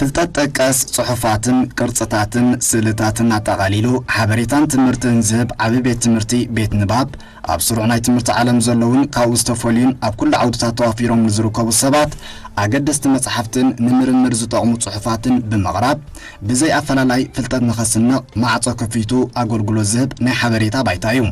ፍልጠት ጠቀስ ጽሑፋትን ቅርጽታትን ስእልታትን ኣጠቓሊሉ ሓበሬታን ትምህርትን ዝህብ ዓቢ ቤት ትምህርቲ ቤት ንባብ፣ ኣብ ስሩዕ ናይ ትምህርቲ ዓለም ዘለውን ካብኡ ዝተፈልዩን ኣብ ኩሉ ዓውድታት ተዋፊሮም ንዝርከቡ ሰባት ኣገደስቲ መጻሕፍትን ንምርምር ዝጠቕሙ ጽሑፋትን ብምቕራብ፣ ብዘይ ኣፈላላይ ፍልጠት ንኸስንቕ ማዕጾ ከፊቱ ኣገልግሎት ዝህብ ናይ ሓበሬታ ባይታ እዩ።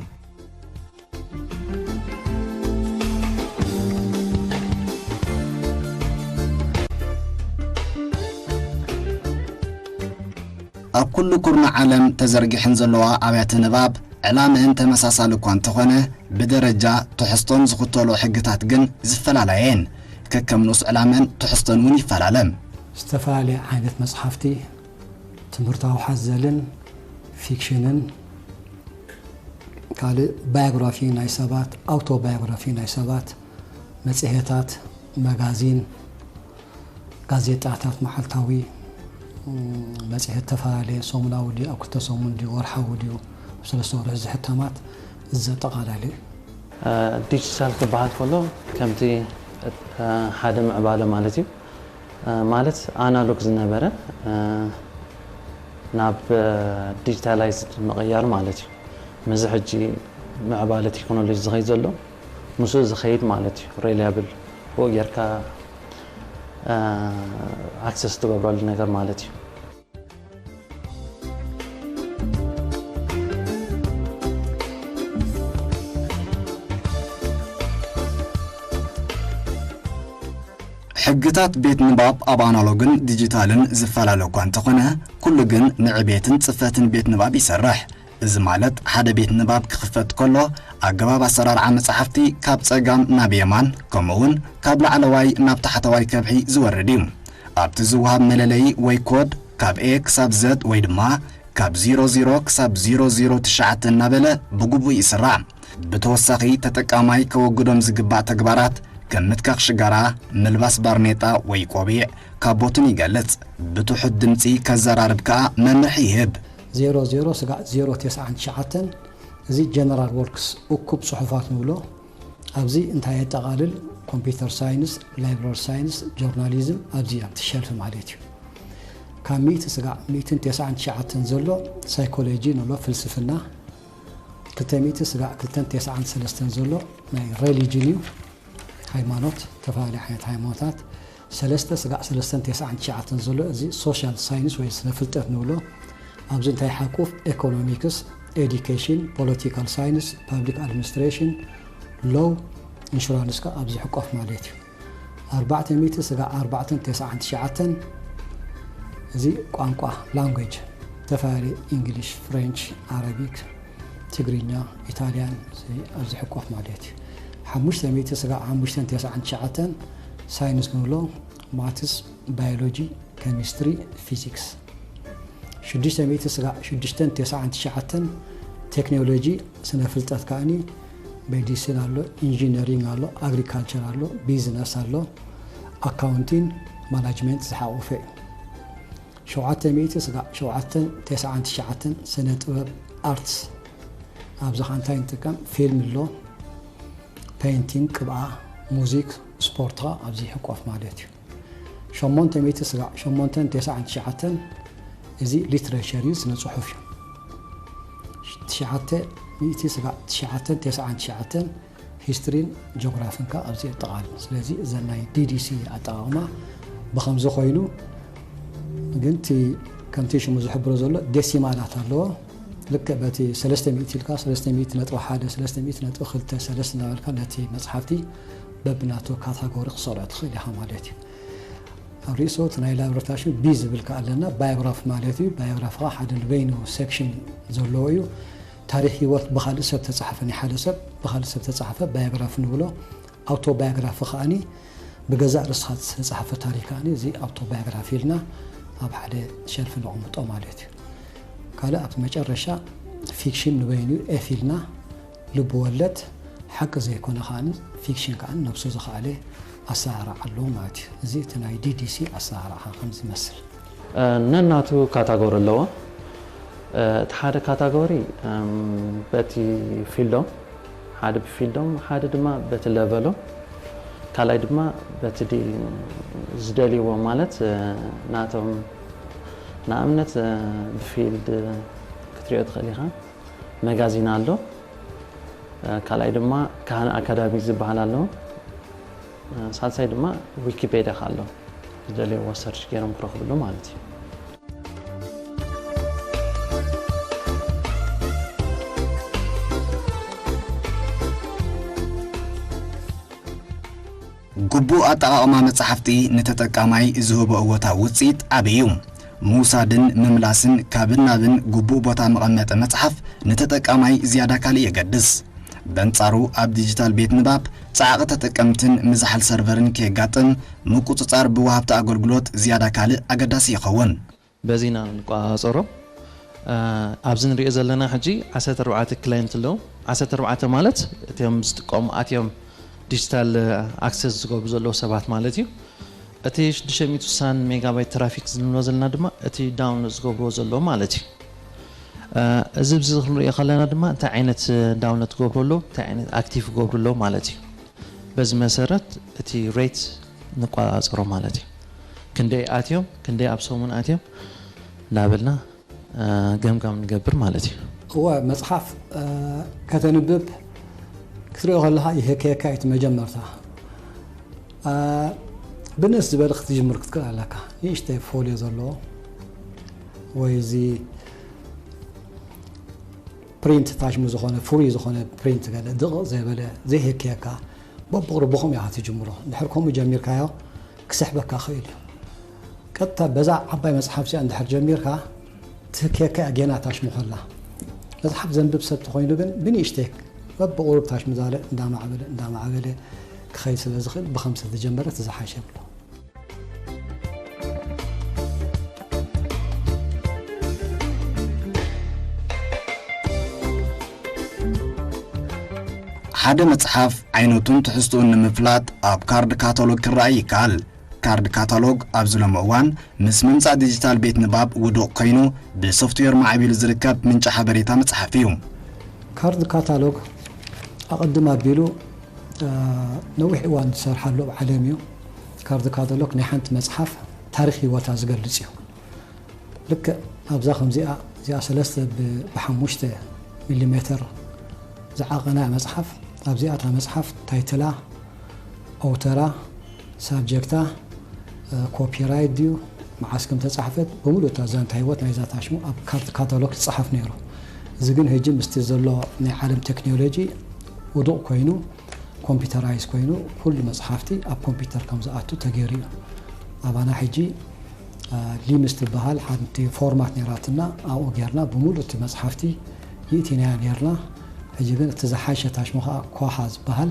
ኣብ ኩሉ ኩርናዕ ዓለም ተዘርጊሐን ዘለዋ ኣብያተ ንባብ ዕላምአን ተመሳሳሊ እኳ እንተኾነ፣ ብደረጃ ትሕዝቶን ዝኽተሎ ሕግታት ግን ዝፈላለያ እየን። ከከም ንኡስ ዕላመን ትሕዝቶን እውን ይፈላለ። ዝተፈላለየ ዓይነት መጽሓፍቲ፣ ትምህርታዊ ሓዘልን ፊክሽንን፣ ካልእ ባዮግራፊ ናይ ሰባት፣ ኣውቶባዮግራፊ ናይ ሰባት፣ መጽሔታት፣ መጋዚን፣ ጋዜጣታት፣ መዓልታዊ፣ ም፣ መጽሔት፣ ዝተፈላለየ ሰሙናዊ ድዩ፣ ኣብ ክልተ ሰሙን ድዩ፣ ወርሓዊ ድዩ፣ ኣብ ሰለስተ ወርሒ ዝሕተማት፣ እዚ ዘጠቓላለ እዩ። እ፣ ዲጂታል ክበሃል ከሎ ከምቲ፣ እ፣ ሓደ ምዕባለ ማለት እዩ። እ፣ ማለት ኣናሎግ ዝነበረ፣ እ፣ ናብ፣ እ፣ ዲጂታላይዝድ ምቕያር ማለት እዩ። ምስዚ ሕጂ ምዕባለ ቴክኖሎጂ ዝኸይድ ዘሎ፣ ምስኡ ዝኸይድ ማለት እዩ። ሬሊያብል ብኡ ጌርካ፣ እ፣ ኣክሰስ ትገብረሉ ነገር ማለት እዩ። ሕግታት ቤት ንባብ ኣብ ኣናሎግን ዲጂታልን ዝፈላለ እኳ እንተኾነ፣ ኩሉ ግን ንዕቤትን ጽፈትን ቤት ንባብ ይሰርሕ። እዚ ማለት ሓደ ቤት ንባብ ክኽፈት ከሎ፣ ኣገባብ ኣሰራርዓ መጻሕፍቲ ካብ ጸጋም ናብ የማን፣ ከምኡውን ካብ ላዕለዋይ ናብ ታሕተዋይ ከብሒ ዝወርድ እዩ። ኣብቲ ዝወሃብ መለለዪ ወይ ኮድ፣ ካብ ኤ ክሳብ ዘድ ወይ ድማ ካብ ዜሮ ዜሮ ክሳብ ዜሮ ዜሮ ትሽዓተ እናበለ ብግቡእ ይስራዕ። ብተወሳኺ፣ ተጠቃማይ ከወግዶም ዝግባእ ተግባራት ከም ምትካኽ ሽጋራ፣ ምልባስ ባርኔጣ ወይ ቆቢዕ፣ ካቦትን ይገልጽ። ብትሑት ድምጺ ከዘራርብ ከኣ መምርሒ ይህብ። ዜሮ ዜሮ ስጋዕ ዜሮ ተስዓን ትሽዓተን፣ እዚ ጀነራል ወርክስ፣ እኩብ ጽሑፋት ንብሎ። ኣብዚ እንታይ የጠቓልል? ኮምፒውተር ሳይንስ፣ ላይብረሪ ሳይንስ፣ ጆርናሊዝም፣ ኣብዚ ኣብቲ ሸልፍ ማለት እዩ። ካብ ሚእቲ ስጋዕ ሚእትን ተስዓን ትሽዓተን ዘሎ ሳይኮሎጂ ንብሎ፣ ፍልስፍና። ክልተ ሚእቲ ስጋዕ ክልተን ተስዓን ሰለስተን ዘሎ ናይ ሬሊጅን እዩ፣ ሃይማኖት፣ ዝተፈላለዩ ዓይነት ሃይማኖታት። ሰለስተ ስጋዕ ሰለስተን ተስዓን ትሽዓተን ዘሎ፣ እዚ ሶሻል ሳይንስ ወይ ስነ ፍልጠት ንብሎ። ኣብዚ እንታይ ይሓቁፍ? ኤኮኖሚክስ፣ ኤዲኬሽን፣ ፖለቲካል ሳይንስ፣ ፓብሊክ ኣድሚኒስትሬሽን፣ ሎው፣ ኢንሹራንስ ከኣ ኣብዚ ይሕቆፍ ማለት እዩ። ኣርባዕተ ሚእቲ ስጋዕ ኣርባዕተን ተስዓን ትሽዓተን፣ እዚ ቋንቋ፣ ላንጉጅ፣ ዝተፈላለዩ፣ ኢንግሊሽ፣ ፍሬንች፣ ዓረቢክ፣ ትግርኛ፣ ኢታልያን፣ እዚ ኣብዚ ሕቆፍ ማለት እዩ። ሓሙሽተ ሚእቲ ስጋዕ ሓሙሽተን ተስዓን ትሽዓተን፣ ሳይንስ ንብሎ፣ ማትስ፣ ባዮሎጂ፣ ኬሚስትሪ፣ ፊዚክስ። ሽዱሽተ ሚእቲ ስጋዕ ሽዱሽተን ተስዓን ትሽዓተን፣ ቴክኖሎጂ፣ ስነ ፍልጠት ከኣኒ፣ ሜዲሲን ኣሎ፣ ኢንጂነሪንግ ኣሎ፣ ኣግሪካልቸር ኣሎ፣ ቢዝነስ ኣሎ፣ ኣካውንቲን ማናጅመንት ዝሓቆፈ እዩ። ሸውዓተ ሚእቲ ስጋዕ ሸውዓተን ተስዓን ትሽዓተን፣ ስነ ጥበብ፣ ኣርትስ። ኣብዚ ኸኣ እንታይ ንጥቀም? ፊልም ኣሎ፣ ፔይንቲንግ፣ ቅብኣ፣ ሙዚክ፣ ስፖርት ኸኣ ኣብዚ ይሕቆፍ ማለት እዩ። ሸሞንተ ሚእቲ ስጋዕ ሸሞንተን ተስዓን ትሽዓተን፣ እዚ ሊትሬቸር እዩ፣ ስነ ጽሑፍ እዩ። ትሽዓተ ሚእቲ ስጋዕ ትሽዓተን ተስዓን ትሽዓተን፣ ሂስትሪን ጂኦግራፍን ከኣ ኣብዚ የጠቓልል። ስለዚ እዘን ናይ ዲ ዲ ሲ ኣጠቓቕማ ብኸምዚ ኮይኑ፣ ግን እቲ ከምቲ ሽሙ ዝሕብሮ ዘሎ ዴሲማላት ኣለዎ። ልክዕ በቲ ሰለስተ ሚእቲ ኢልካ፣ ሰለስተ ሚእቲ ነጥቢ ሓደ፣ ሰለስተ ሚእቲ ነጥቢ ክልተ፣ ሰለስተ እናበልካ ነቲ መጽሓፍቲ በብናቱ ካታጎሪ ክትሰልዖ ትኽእል ኢኻ ማለት እዩ። ኣብ ርእሱ እቲ ናይ ላብረታሽን ቢ ዝብል ከኣ ኣለና፣ ባዮግራፍ ማለት እዩ። ባዮግራፍ ከኣ ሓደ ንበይኑ ሴክሽን ዘለዎ እዩ። ታሪኽ ህይወት ብኻልእ ሰብ ተጻሕፈ፣ ናይ ሓደ ሰብ ብኻልእ ሰብ ተጻሕፈ ባዮግራፍ ንብሎ። ኣውቶባዮግራፊ ከኣኒ ብገዛእ ርእስኻ ዝተጻሕፈ ታሪኽ ከኣኒ እዚ ኣውቶባዮግራፊ ኢልና ኣብ ሓደ ሸልፍ ነቕምጦ ማለት እዩ። ካልእ ኣብቲ መጨረሻ ፊክሽን ንበይኑ ኤፍ ኢልና ልብ ወለድ ሓቂ ዘይኮነ ከኣኒ ፊክሽን ከኣኒ ነብሱ ዝኸኣለ ኣሰራርዓ ኣለዎ ማለት እዩ። እዚ እቲ ናይ ዲ ዲ ሲ ኣሰራርዓ ከም ዝመስል። እ፣ ነናቱ ካታጎሪ ኣለዎ። እ፣ እቲ ሓደ ካታጎሪ፣ እም፣ በቲ ፊልዶም፣ ሓደ ብፊልዶም፣ ሓደ ድማ በቲ ለቨሎም። ካልኣይ ድማ በቲ ዲ- ዝደልይዎ ማለት ናቶም ንኣብነት ብፊልድ ክትሪኦ ትኽእል ኢኻ። መጋዚን ኣሎ። ካልኣይ ድማ ካህን ኣካዳሚ ዝበሃል ኣሎ። ሳልሳይ ድማ ዊኪፔዲያ ኣሎ። ዝደልይዎ ሰርች ገይሮም ክረኽብሉ ማለት እዩ። ግቡእ ኣጠቓቕማ መጻሕፍቲ ንተጠቃማይ ዝህቦ እወታዊ ውጽኢት ዓቢ እዩ። ምውሳድን ምምላስን ካብን ናብን ግቡእ ቦታ መቐመጢ መጽሓፍ ንተጠቃማይ ዝያዳ ካልእ የገድስ። በንጻሩ ኣብ ዲጂታል ቤት ንባብ ጻዕቒ ተጠቀምትን ምዝሓል ሰርቨርን ከየጋጥም ምቁጽጻር ብወሃብቲ ኣገልግሎት ዝያዳ ካልእ ኣገዳሲ ይኸውን። በዚ ኢና ንቆጻጸሮ። ኣብዚ ንሪኦ ዘለና ሕጂ ዓሰርተ ኣርባዕተ ክላይንት ኣለዉ። ዓሰርተ ኣርባዕተ ማለት እቲኦም ዝጥቀሙ ኣትዮም ዲጂታል ኣክሰስ ዝገብሩ ዘለዉ ሰባት ማለት እዩ። እቲ ሽዱሽተ ሚእቲ ስሳን ሜጋባይት ትራፊክ ዝንብሎ ዘለና ድማ እቲ ዳውንሎድ ዝገብርዎ ዘለዉ ማለት እዩ። እዚ ብዚ ክንሪኦ ከለና ድማ እንታይ ዓይነት ዳውንሎድ ክገብሩ ኣለዉ፣ እንታይ ዓይነት ኣክቲቭ ክገብሩ ኣለዉ ማለት እዩ። በዚ መሰረት እቲ ሬት ንቆፃፀሮ ማለት እዩ። ክንደይ ኣትዮም፣ ክንደይ ኣብ ሰሙን ኣትዮም እናበልና ገምጋም ንገብር ማለት እዩ። እወ መፅሓፍ ከተንብብ ክትሪኦ ከለኻ ይህከየካ እዩ እቲ መጀመርታ። ብንእስ ዝበለ ክትጅምር ክትክእል ኣለካ። ንእሽተይ ፎልዮ ዘለዎ ወይ እዚ ፕሪንት ታሽሙ ዝኾነ ፍሩይ ዝኾነ ፕሪንት ገለ ድቕቕ ዘይበለ ዘይህከየካ በብቕሩቡ ከምኡ ኢኻ ትጅምሮ። እንድሕር ከምኡ ጀሚርካዮ ክስሕበካ ይኽእል እዩ። ቀጥታ በዛ ዓባይ መፅሓፍ እዚኣ እንድሕር ጀሚርካ ትህከየካ እያ ጌና ታሽሙ ከላ። መፅሓፍ ዘንብብ ሰብ ተኾይኑ ግን ብንእሽተይ በብቕሩብ ታሽሙ ዛለ እንዳማዕበለ እንዳማዕበለ ክኸይድ ስለ ዝኽእል ብኸምዚ ተተጀመረ እቲ ዝሓሸ እብሎ። ሓደ መጽሓፍ ዓይነቱን ትሕዝትኡን ንምፍላጥ ኣብ ካርድ ካታሎግ ክረኣይ ይከኣል። ካርድ ካታሎግ ኣብዚ ሎሚ እዋን ምስ ምምጻእ ዲጂታል ቤት ንባብ ውዱቕ ኮይኑ ብሶፍትዌር ማዕቢሉ ዝርከብ ምንጪ ሓበሬታ መጽሓፍ እዩ። ካርድ ካታሎግ ኣቐድም ኣቢሉ ነዊሕ እዋን ዝሰርሓሉ ኣብ ዓለም እዩ። ካርድ ካታሎግ ናይ ሓንቲ መጽሓፍ ታሪኽ ህይወታ ዝገልጽ እዩ። ልክዕ ኣብዛ ከምዚኣ እዚኣ ሰለስተ ብሓሙሽተ ሚሊሜተር ዝዓቐና መፅሓፍ ኣብዚኣ እታ መፅሓፍ ታይትላ፣ ኦውተራ፣ ሳብጀክታ፣ ኮፒራይት ድዩ መዓስ ከም ተፃሕፈት ብምሉእ እታ ዛንታ ህይወት ናይዛ ታሽሙ ኣብ ካርድ ካታሎግ ይፀሓፍ ነይሩ። እዚ ግን ሕጂ ምስቲ ዘሎ ናይ ዓለም ቴክኖሎጂ ውዱቕ ኮይኑ ኮምፒውተራይዝ ኮይኑ ኩሉ መፅሓፍቲ ኣብ ኮምፒውተር ከም ዝኣቱ ተገይሩ እዩ። ኣባና ሕጂ ሊምስ ትበሃል ሓንቲ ፎርማት ነይራትና ኣብኡ ጌርና ብምሉእ እቲ መፅሓፍቲ ይእቲናያ ኔርና። ሕጂ ግን እቲ ዝሓሸ ታሽሙ ከዓ ኮሃ ዝበሃል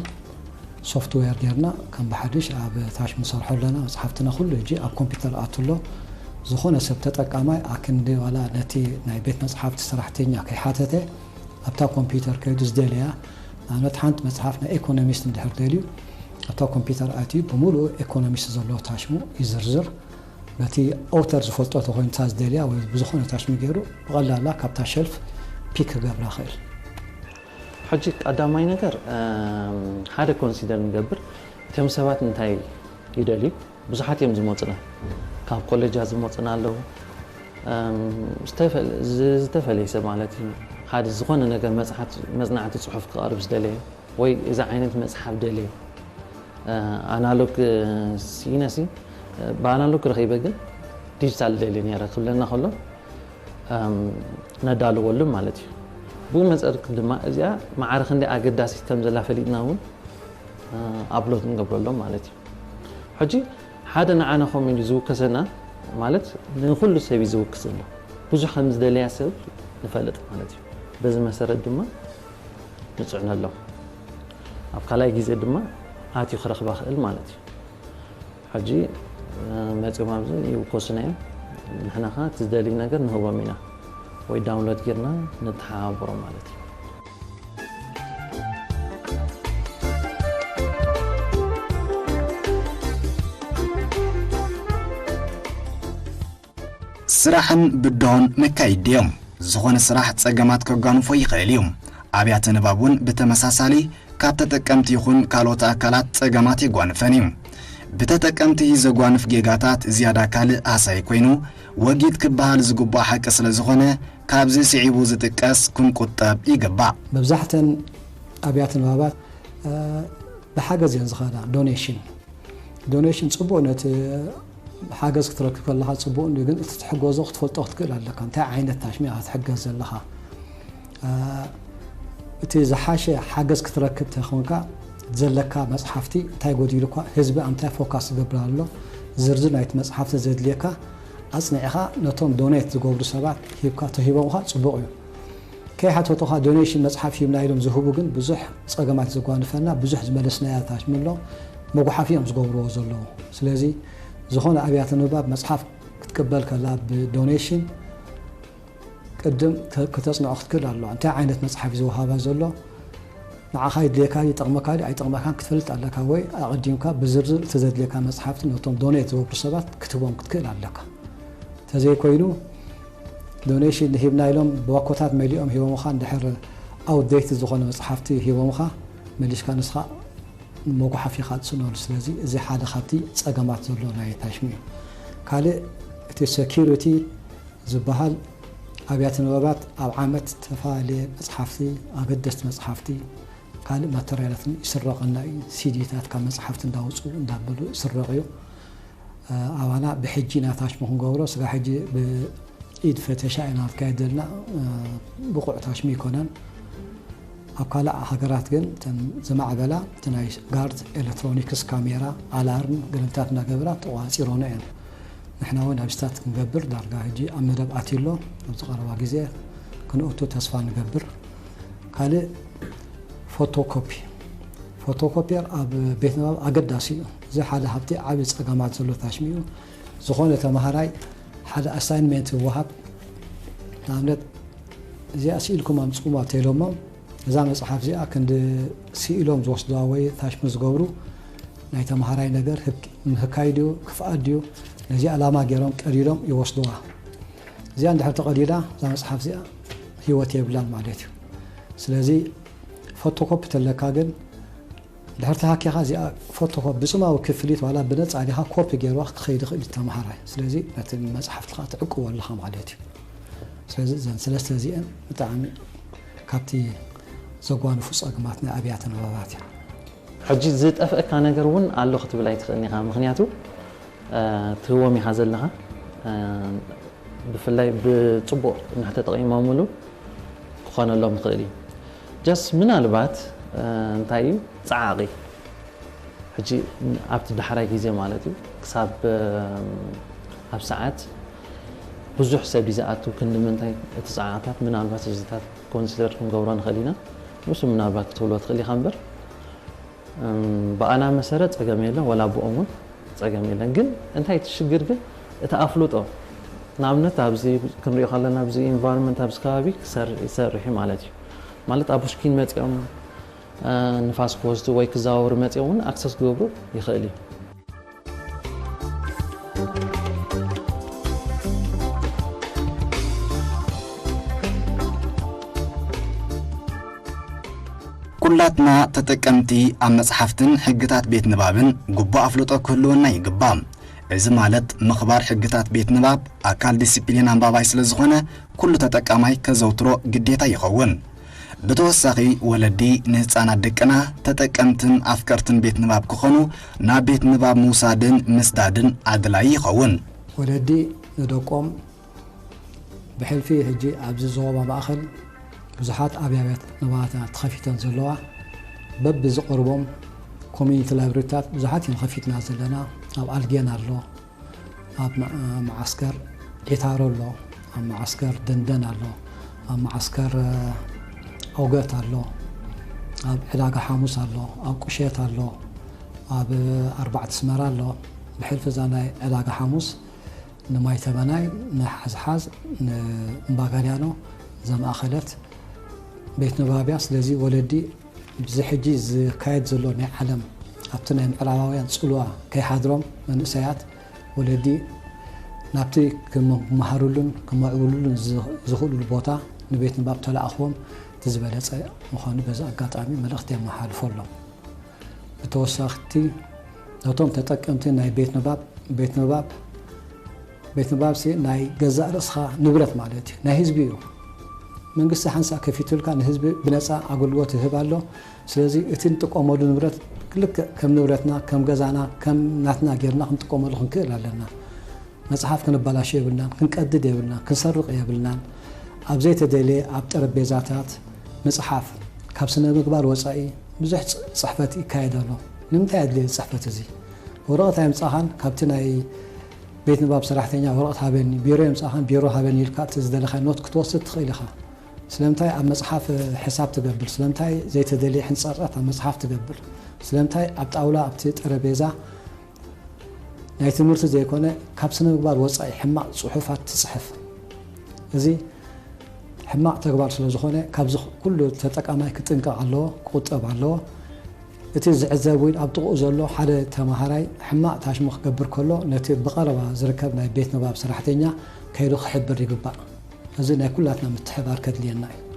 ሶፍትዌር ጌርና ከም ብሓድሽ ኣብ ታሽሙ ንሰርሖ ኣለና። መፅሓፍትና ኩሉ ሕጂ ኣብ ኮምፒውተር ኣቱ ኣሎ። ዝኾነ ሰብ ተጠቃማይ ኣክንዲ ዋላ ነቲ ናይ ቤት መፅሓፍቲ ሰራሕተኛ ከይሓተተ ኣብታ ኮምፒውተር ከይዱ ዝደለያ ንኣብነት ሓንቲ መፅሓፍ ናይ ኤኮኖሚስት እንድሕር ደልዩ ኣብታ ኮምፒውተር ኣትዩ ብምሉኡ ኤኮኖሚስት ዘለዎ ታሽሙ ይዝርዝር። ነቲ ኦውተር ዝፈልጦ ተኾይኑ እታ ዝደልያ ወይ ብዝኾነ ታሽሙ ገይሩ ብቐላላ ካብታ ሸልፍ ፒክ ክገብራ ይኽእል። ሕጂ ቀዳማይ ነገር ሓደ ኮንሲደር ንገብር እቶም ሰባት እንታይ ይደልዩ ብዙሓት እዮም ዝመፁና ካብ ኮሌጃት ዝመፁና ኣለዉ ዝተፈለየ ሰብ ማለት እዩ ሓደ ዝኾነ ነገር መፅናዕቲ ፅሑፍ ክቐርብ ዝደለየ ወይ እዚ ዓይነት መፅሓፍ ደልየ ኣናሎግ ስኢነሲ ብኣናሎግ ረኺበ ግን ዲጂታል ደልየ ነረ ክብለና ከሎ ነዳልወሉ ማለት እዩ ብኡ መፀርክ ድማ እዚኣ ማዕረ ክንደይ ኣገዳሲት ከም ዘላ ፈሊጥና እውን ኣፕሎድ ንገብረሎም ማለት እዩ ሕጂ ሓደ ንዓና ከምኡ ኢሉ ዝውከሰና ማለት ንኩሉ ሰብ እዩ ዝውክስ ዘሎ ብዙሕ ከም ዝደለያ ሰብ ንፈልጥ ማለት እዩ በዚ መሰረት ድማ ንፅዕነሎም ኣብ ካልኣይ ግዜ ድማ ኣትዩ ክረኽባ ክእል ማለት እዩ ሕጂ መፂኦም ኣብዚ ይውከሱና እዮም ንሕና ከዓ እቲ ዝደልዩ ነገር ንህቦም ኢና ወይ ዳውንሎድ ጌርና ንተሓባበሮም ማለት እዩ ስራሕን ብድሆን መካይዲ እዮም። ዝኾነ ስራሕ ጸገማት ከጓንፎ ይኽእል እዩ። ኣብያተ ንባብ እውን ብተመሳሳሊ ካብ ተጠቀምቲ ይኹን ካልኦት ኣካላት ጸገማት የጓንፈን እዩ። ብተጠቀምቲ ዘጓንፍ ጌጋታት ዝያዳ ካልእ ሃሳይ ኮይኑ፣ ወጊድ ክበሃል ዝግባእ ሓቂ ስለ ዝኾነ፣ ካብዚ ስዒቡ ዝጥቀስ ክንቁጠብ ይግባእ። መብዛሕተን ኣብያተ ንባባት፣ እ፣ ብሓገዝ እየን ዝኸዳ፣ ዶኔሽን። ዶኔሽን ጽቡቕ፣ ነቲ ሓገዝ ክትረክብ ከለኻ ጽቡቕ እንድዩ፣ ግን እቲ ትሕገዞ ክትፈልጦ ክትክእል ኣለካ። እንታይ ዓይነት ታሽሚ ኢኻ ትሕገዝ ዘለኻ? እ፣ እቲ ዝሓሸ ሓገዝ ክትረክብ ተኾንካ፣ ዘለካ መጽሓፍቲ እንታይ ጎዲሉካ፣ ህዝቢ ኣብ እንታይ ፎካስ ዝገብር ኣሎ፣ ዝርዝር ናይቲ መጽሓፍቲ ዘድልየካ ኣጽኒዕኻ ነቶም ዶኔት ዝገብሩ ሰባት ሂብካ ተሂቦምኻ ጽቡቕ እዩ። ከይሓተቱኻ ዶኔሽን መጽሓፍ ሂብና ኢሎም ዝህቡ ግን ብዙሕ ጸገማት ዘጓንፈና፣ ብዙሕ ዝመለስናዮ ታሽሚ ኣሎ፣ መጉሓፊ እዮም ዝገብርዎ ዘለዉ። ስለዚ ዝኾነ ኣብያተ ንባብ መጽሓፍ ክትቅበል ከላ ብዶኔሽን ቅድም ተ-፣ ክተጽንዖ ክትክእል ኣለዋ። እንታይ ዓይነት መጽሓፍ እዩ ዝወሃባ ዘሎ? ንዓኻ ይድልየካ ድዩ፣ ይጠቕመካ ድዩ፣ ኣይጠቕመካን ክትፈልጥ ኣለካ፣ ወይ ኣቐዲምካ ብዝርዝር እቲ ዘድልየካ መጽሓፍቲ ነቶም ዶኔት ዝገብሩ ሰባት ክትህቦም ክትክእል ኣለካ። እንተዘይኮይኑ፣ ዶኔሽን ሂብና ኢሎም ባኮታት መሊኦም ሂቦምኻ፣ እንድሕር ኣውትዴትድ ዝኾነ መጽሓፍቲ ሂቦምኻ፣ መሊስካ ንስኻ መጉሓፊ ኢኻ ትስእነሉ። ስለዚ እዚ ሓደ ካብቲ ጸገማት ዘሎ ናይ ታሽሚ እዩ። ካልእ እቲ ሴኪሪቲ ዝበሃል ኣብያተ ንባባት ኣብ ዓመት ዝተፈላለየ መጽሓፍቲ፣ ኣገደስቲ መጽሓፍቲ፣ ካልእ ማተርያላትን ይስረቐና እዩ። ሲዲታት ካብ መጽሓፍቲ እንዳውጽኡ እንዳበሉ ይስረቕ እዩ። እ፣ ኣባና ብሕጂ ኢና ታሽሙ ክንገብሮ፣ ስጋ ሕጂ ብኢድ ፈተሻ ኢና ንካየድ ዘለና፣ እ፣ ብቑዕ ታሽሙ ኣይኮነን። ኣብ ካልእ ሃገራት ግን እተን ዝማዕበላ እቲ ናይ ጋርድ ኤሌክትሮኒክስ ካሜራ፣ ኣላርም፣ ገለንታት እናገበራ ተቆጻጺሮና እየን። ንሕና እውን ኣብ ስታት ክንገብር ዳርጋ ሕጂ ኣብ መደብ ኣትዩ ኣሎ። ኣብዚ ቀረባ ግዜ ክንእቱ ተስፋ ንገብር። ካልእ ፎቶኮፒ። ፎቶኮፒየር ኣብ ቤት ንባብ ኣገዳሲ እዩ። እዚ ሓደ ካብቲ ዓቢ ጸገማት ዘሎ ታሽሚ እዩ። ዝኾነ ተመሃራይ ሓደ ኣሳይንመንት ይወሃብ። ንኣብነት፣ "እዚኣ ስኢልኩም ኣምጽኡዋ" ተኢሎሞም፣ እዛ መጽሓፍ እዚኣ ክንዲ ስኢሎም ዝወስድዋ ወይ ታሽሚ ዝገብሩ ናይ ተመሃራይ ነገር ህክ-፣ ምህካይ ድዩ፣ ክፍኣት ድዩ፣ ነዚ ዕላማ ገይሮም ቀዲዶም ይወስድዋ። እዚኣ እንድሕር ተቐዲዳ፣ እዛ መጽሓፍ እዚኣ ህይወት የብላን ማለት እዩ። ስለዚ ፎቶኮፒ ተለካ ግን፣ ድሕር ተሃኪኻ እዚኣ ፎቶኮፒ ብጽማዊ ክፍሊት ዋላ ብነጻ ዲኻ ኮፒ ገይርዋ ክትኸይድ ይኽእል እዩ ተመሃራይ። ስለዚ ነቲ መጽሓፍቲ ኸኣ ትዕቅቦ ኣለኻ ማለት እዩ። ስለዚ እዘን ሰለስተ እዚአን ብጣዕሚ ካብቲ ዘጓንፉ ጸገማት ናይ ኣብያተ ንባባት እየን። ሕጂ ዝጠፍአካ ነገር እውን ኣሎ ክትብል ኣይትኽእልን ኢኻ። ምኽንያቱ፣ እ፣ ትህቦም ኢኻ ዘለኻ። እ፣ ብፍላይ ብጽቡቕ እንድሕር ተጠቒሞምሉ ክኾነሎም ይኽእል እዩ። ጀስት ምናልባት፣ እ፣ እንታይ እዩ፣ ጸዓቒ። ሕጂ ኣብቲ ዳሕራይ ግዜ ማለት እዩ፣ ክሳብ፣ እ፣ ኣብ ሰዓት ብዙሕ ሰብ እዩ ዝኣቱ፣ ክንዲ ምንታይ እቲ ጸዓታት ምናልባት እዚታት ኮንሲደር ክንገብሮ ንኽእል ኢና። ንሱ ምናልባት ክትብሎ ትኽእል ኢኻ እምበር፣ እም፣ ብኣና መሰረት ጸገም የለን፣ ወላ ብኦም እውን ጸገም የለን። ግን እንታይ እቲ ሽግር ግን፣ እቲ ኣፍልጦ፣ ንኣብነት ኣብዚ ክንሪኦ ከለና፣ ኣብዚ ኢንቫይሮንመንት፣ ኣብዚ ከባቢ ክሰር-፣ ይሰርሕ እዩ ማለት እዩ። ማለት ኣብ ፑሽኪን መጺኦም፣ እ፣ ንፋስ ክወስዱ ወይ ክዘዋወሩ መጺኦም እውን ኣክሰስ ክገብሩ ይኽእል እዩ። ኩላትና ተጠቀምቲ ኣብ መጽሓፍትን ሕግታት ቤት ንባብን ግቡእ ኣፍልጦ ክህልወና ይግባእ። እዚ ማለት ምኽባር ሕግታት ቤት ንባብ ኣካል ዲሲፕሊን ኣንባባይ ስለ ዝኾነ፣ ኩሉ ተጠቃማይ ከዘውትሮ ግዴታ ይኸውን። ብተወሳኺ፣ ወለዲ ንህጻናት ደቅና ተጠቀምትን ኣፍቀርትን ቤት ንባብ ክኾኑ፣ ናብ ቤት ንባብ ምውሳድን ምስዳድን ኣድላዪ ይኸውን። ወለዲ ንደቆም ብሕልፊ ሕጂ ኣብዚ ዞባ ማእኸል ብዙሓት ኣብያተ ንባባት ተኸፊተን ዘለዋ፣ በብዝቐርቦም ኮሚኒቲ ላይብረሪታት ብዙሓት እዮም ከፊትና ዘለና። ኣብ ኣልጌን ኣሎ፣ ኣብ መ-፣ መዓስከር ዒታሮ ኣሎ፣ ኣብ መዓስከር ደንደን ኣሎ፣ ኣብ መዓስከር፣ እ፣ ኦገት ኣሎ፣ ኣብ ዕዳጋ ሓሙስ ኣሎ፣ ኣብ ቁሸት ኣሎ፣ ኣብ ኣርባዕተ ኣስመራ ኣሎ። ብሕልፊ እዛ ናይ ዕዳጋ ሓሙስ ንማይ ተበናይ፣ ንሓዝሓዝ፣ ንእምባጋልያኖ ዘማእኸለት ቤት ንባብ እያ። ስለዚ ወለዲ፣ እዚ ሕጂ ዝካየድ ዘሎ ናይ ዓለም፣ ኣብቲ ናይ ምዕራባውያን ጽልዋ ከይሓድሮም፣ መንእሰያት ወለዲ ናብቲ ክመሃሩሉን ክመዕብሉሉን ዝ-፣ ዝኽእሉሉ ቦታ ንቤት ንባብ ተላእኽዎም። እቲ ዝበለጸ ምዃኑ በዚ ኣጋጣሚ መልእኽቲ የመሓልፎ ኣሎ። ብተወሳኽቲ ነቶም ተጠቀምቲ ናይ ቤት ንባብ ቤት ንባብ ቤት ንባብ ሲ ናይ ገዛእ ርእስኻ ንብረት ማለት እዩ፣ ናይ ህዝቢ እዩ። መንግስቲ ሓንሳእ ከፊቱልካ ንህዝቢ ብነፃ ኣገልግሎት ይህብ ኣሎ። ስለዚ እቲ ንጥቀመሉ ንብረት ልክዕ ከም ንብረትና ከም ገዛና ከም ናትና ጌርና ክንጥቀመሉ ክንክእል ኣለና። መጽሓፍ ክንበላሾ የብልናን፣ ክንቀድድ የብልናን፣ ክንሰርቕ የብልናን። ኣብ ዘይተደልየ ኣብ ጠረጴዛታት ምጽሓፍ ካብ ስነ ምግባር ወጻኢ ብዙሕ ጽ- ጽሕፈት ይካየድ ኣሎ። ንምንታይ ኣድልየ ጽሕፈት እዚ? ወረቐት ኣይምጻኻን፣ ካብቲ ናይ ቤት ንባብ ሰራሕተኛ ወረቐት ሃበኒ፣ ቢሮ የምጻኻን ቢሮ ሃበኒ ኢልካ እቲ ዝደለኻዮ ኖት ክትወስድ ትኽእል ኢኻ። ስለምንታይ ኣብ መጽሓፍ ሕሳብ ትገብር? ስለምንታይ ዘይተደልየ ሕንጸርጻት ኣብ መጽሓፍ ትገብር? ስለምንታይ ኣብ ጣውላ ኣብቲ ጠረጴዛ ናይ ትምህርቲ ዘይኮነ ካብ ስነ ምግባር ወጻኢ ሕማቕ ጽሑፋት ትጽሕፍ? እዚ ሕማቕ ተግባር ስለ ዝኾነ ካብዚ ኩሉ ተጠቃማይ ክጥንቀቕ ኣለዎ፣ ክቑጠብ ኣለዎ። እቲ ዝዕዘብ ወይ ኣብ ጥቕኡ ዘሎ ሓደ ተማሃራይ ሕማቕ ታሽሙ ክገብር ከሎ ነቲ ብቐረባ ዝርከብ ናይ ቤት ንባብ ሰራሕተኛ ከይዱ ክሕብር ይግባእ። እዚ ናይ ኩላትና ምትሕባር ከድልየና እዩ።